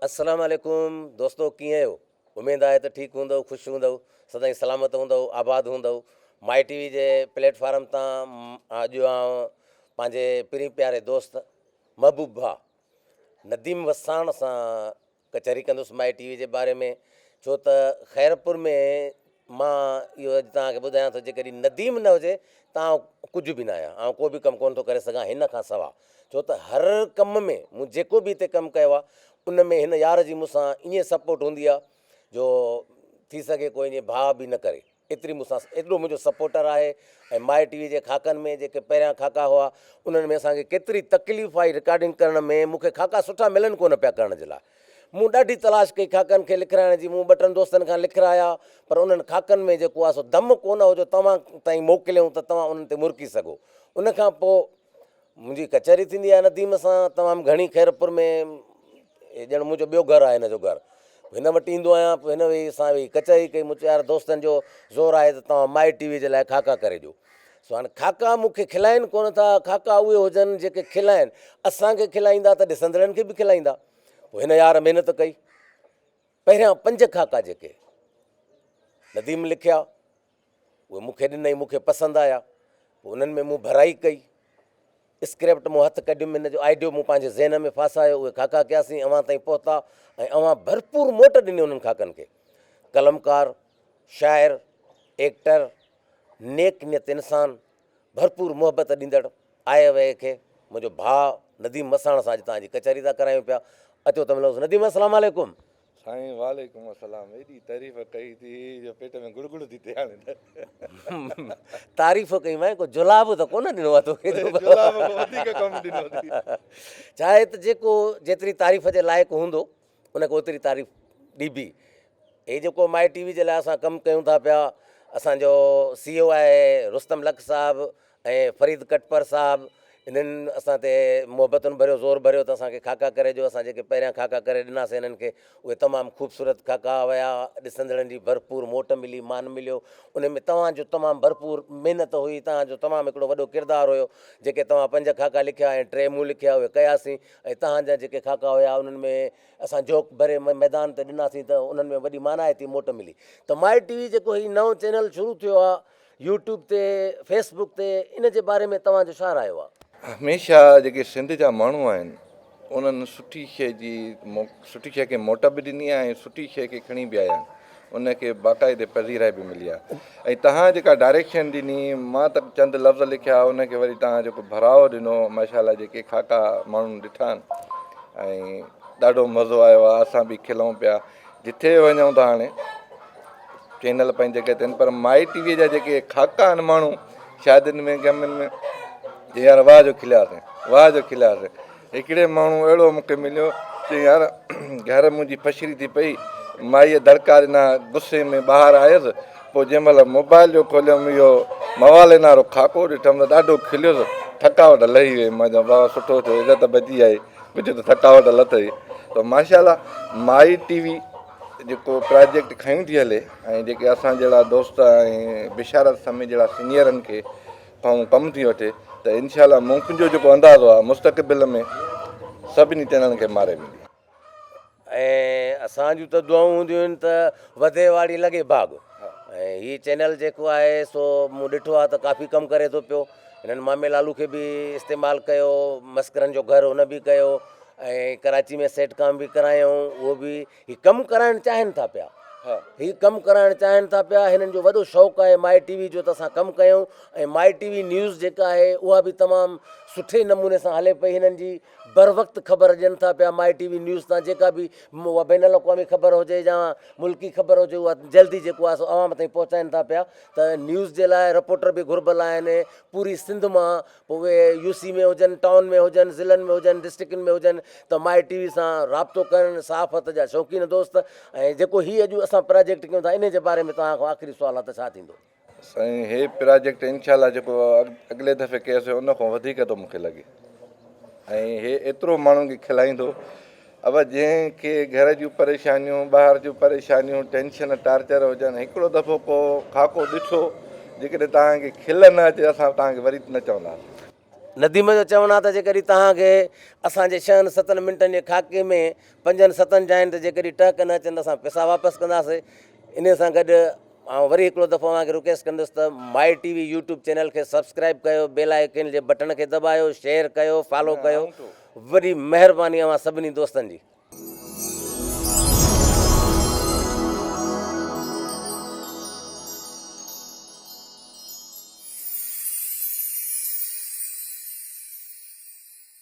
السلام عليڪم دوستو ڪيئن آهيو اميد آهي ته ٺيڪ هوندؤ خوش هوندؤ سدائين سلامت هوندؤ آباد هوندؤ مائي ٽي وي جي پليٽ فارم تان اڄ آئون پنهنجي پرين پياري دوست محبوب ڀاء نديم وساڻ سان ڪچهري ڪندس مائي ٽي وي جي باري ۾ ڇو ته خيرپور ۾ مان اهو اڄ توهان کي ٻڌايان ٿو جيڪڏهن نديم نه هجي ته آئون ڪجهه به نه آهيان آئون ڪو به ڪم ڪونه ٿو ڪري سگهان هن کان سوا ڇو ته هر ڪم ۾ مون جيڪو به هتي ڪم ڪيو آهي ان ۾ هن يار جي مون سان ائين سپورٽ هوندي آهي جو ٿي سگهي ڪو ائين ڀاء به نه ڪري ايتري مون سان ايترو منهنجو سپورٽر آهي ۽ مائي ٽي وي جي خاڪن ۾ جيڪي پهريان خاڪا هئا انهن ۾ اسان کي ڪيتري تڪليف آئي رڪارڊنگ ڪرڻ ۾ مون کي خاڪا سٺا ملن ڪونه پيا ڪرڻ جي لاء مون ڏاڍي تلاش ڪئي خاڪن کي لکرائڻ جي مون ٻه ٽن دوستن کان لکرايا پر انهن خاڪن ۾ جيڪو آهي سو دم ڪونه هو جو توهان تائين موڪليون ته توهان انهن تي مرڪي سگهو ان کان پوء منهنجي ڪچهري ٿيندي آهي نديم سان تمام گهڻي خيرپور ۾ هي ڄڻ منهنجو ٻيو گهر آهي هن جو گهر هن وٽ ايندو آهيان پوء هن ويهي سان ويهي ڪچهري ڪئي مون چيو يار دوستن جو زور آهي ته توهان مائي ٽي وي جي لاء خاڪا ڪري ڏيو سو هاڻي خاڪا مون کي کلائن ڪونه ٿا خاڪا اهي هجن جيڪي کلائن اسان کي کلائيندا ته ڏسندڙن کي به کلائيندا پوء هن يار محنت ڪئي پهريان پنج خاڪا جيڪي نديم لکيا اهي مون کي ڏنائين، مون کي پسند آيا، پوء انهن ۾ مون ڀرائي ڪئي، اسڪرپٽ مون هٿ ڪڍيم، ان جو آئيڊيو مون پنهنجي ذهن ۾ ڦاسايو، اهي خاڪا ڪياسين، اوهان تائين پهتا ۽ اوهان ڀرپور موٽ ڏني انهن خاڪن کي. قلمڪار، شاعر، ايڪٽر، نيڪ نيت انسان، ڀرپور محبت ڏيندڙ آء وي کي منهنجو ڀاء نديم مساڻ سان اڄ توهان جي ڪچهري ٿا ڪرايون پيا، اچو ته ملون. نديم السلام عليڪم. سائين وعليڪم السلام ايڏي تعريف ڪئي ٿي جو پيٽ ۾ گڙ گڙ ٿي ٿئي هاڻي ته. تعريف ڪئي مانء ڪو جلاب ته ڪونه ڏنو آ توکي جلاب کان وڌيڪ ڪم ڏنو ٿي. ڇا آهي ته جيڪو جيتري تعريف جي لائق هوندو ان کي اوتري تعريف ڏبي. هي جيڪو مائي ٽي وي جي لاء اسان ڪم ڪيون ٿا پيا اسان جو سي او آهي رستم لک صاحب ۽ فريد ڪٽپر صاحب انهن اسان تي محبتن ڀريو زور ڀريو ته اسان کي خاڪا ڪري ڏيو اسان جيڪي پهريان خاڪا ڪري ڏناسين انهن کي اهي تمام خوبصورت خاڪا ويا ڏسندڙن جي ڀرپور موٽ ملي مان مليو ان ۾ توهان جو تمام ڀرپور محنت هئي توهان جو تمام هڪڙو وڏو ڪردار هيو جيڪي توهان پنج خاڪا لکيا ۽ ٽي مون لکيا اهي ڪياسين ۽ توهان جا جيڪي خاڪا هيا انهن ۾ اسان جوڪ ڀري ميدان تي ڏناسين ته انهن ۾ وڏي مانائتي موٽ ملي ته مائي ٽي وي جيڪو هي نئون چينل شروع ٿيو آهي يوٽيوب تي فيس بڪ تي ان جي باري ۾ توهان جو ڇا رايو آ؟ هميشه جيڪي سنڌ جا ماڻهو آهن انهن سٺي شيء جي سٺي شيء کي موٽ به ڏني آهي ۽ سٺي شيء کي کڻي به آيا آهن ان کي باقاعدي پذيرائي به ملي آهي ۽ توهان جيڪا ڊائريڪشن ڏني مان ته چند لفظ لکيا ان کي وري توهان جيڪو ڀراء ڏنو ماشاء الله جيڪي خاڪا ماڻهن ڏٺا آهن ۽ ڏاڍو مزو آيو آهي اسان به کلون پيا جٿي به وڃون ٿا هاڻي چينل پنهنجي جڳهه تي آهن پر مائي ٽي وي جا جيڪي خاڪا آهن ماڻهو شادين ۾ غمن ۾ چي يار واهه جو کلياسين واهه جو کلياسين هڪڙي ماڻهو اهڙو مونکي مليو چي يار گهر منهنجي ڦشري ٿي پئي مائيء دڙڪا ڏنا غصي ۾ ٻاهر آيس پوء جنهن مهل موبائل جو کوليم اهو موالين وارو خاڪو ڏٺم ته ڏاڍو کليس ٿڪاوٽ لهي وئي مان چيم بابا سٺو ٿيو عزت بچي آهي ڪجهه ته ٿڪاوٽ لٿئي ته ماشاء الله مائي ٽي وي جيڪو پراجيڪٽ کنيون ٿي هلي ۽ جيڪي اسان جهڙا دوست ۽ بشارت سمي جهڙا سينيئرن کي پائون ڪم ٿي وٺي ته انشاء الله منهنجو جيڪو اندازو آهي مستقبل ۾ سڀني چينلن کي ماري ويندي. ۽ اسان جون ته دعائون هونديون آهن ته وڌي واڙي لڳي ڀاڳ ۽ هي چينل جيڪو آهي سو مون ڏٺو آهي ته ڪافي ڪم ڪري ٿو پيو هنن مامي لالو کي به استعمال ڪيو مسڪرن جو گهر هن به ڪيو ۽ ڪراچي ۾ سيٽ ڪام به ڪرايائون اهو به هي ڪم ڪرائڻ چاهين ٿا پيا هي ڪم ڪرائڻ چاهين ٿا پيا هنن جو وڏو شوق آهي مائي ٽي وي جو ته اسان ڪم ڪيون ۽ مائي ٽي وي نيوز جيڪا آهي اها به تمام سٺي نموني سان هلي پئي هنن جي بروقت خبر ڏين ٿا پيا مائي ٽي وي نيوز تان جيڪا به اها بين الاقوامي خبر هجي يا ملڪي خبر هجي اها جلدي جيڪو آهي سو عوام تائين پهچائين ٿا پيا ته نيوز جي لاء رپورٽر به گهربل آهن پوري سنڌ مان پوء اهي يو سي ۾ هجن ٽائون ۾ هجن ضلعن ۾ هجن ڊسٽرڪٽن ۾ هجن ته مائي ٽي وي سان رابطو ڪرن صحافت جا شوقين دوست ۽ جيڪو هي اڄ اسان پراجيڪٽ ڪيون ٿا انهي جي باري ۾ توهان کان آخري سوال آهي ته ڇا ٿيندو. سائين هي پراجيڪٽ انشاء الله جيڪو اڳلي دفعي ڪيس ان کان وڌيڪ ٿو مونکي لڳي ۽ هي ايترو ماڻهن کي کلائيندو ابا جنهن کي گهر جون پريشانيون ٻاهر جون پريشانيون ٽينشن ٽارچر هجن هڪڙو دفعو ڪو خاڪو ڏٺو جيڪڏهن توهان کي کل نه اچي اسان توهان کي وري نه چونداسين. نديم جو چوڻ آهي ته جيڪڏهن توهان کي اسان جي ڇهن ستن منٽن جي خاڪي ۾ پنجن ستن جاين تي جيڪڏهن ٽهڪ نه اچن ته اسان پئسا واپس ڪنداسين. انهيء سان گڏ آئون وري هڪڙو دفعو اوهان کي رڪويسٽ ڪندس ته مائي ٽي وي يوٽيوب چينل کي سبسڪرائب ڪيو، بيل آئيڪن جي بٽڻ کي دٻايو، شيئر ڪيو، فالو ڪيو. وڏي مهرباني اوهان سڀني دوستن جي.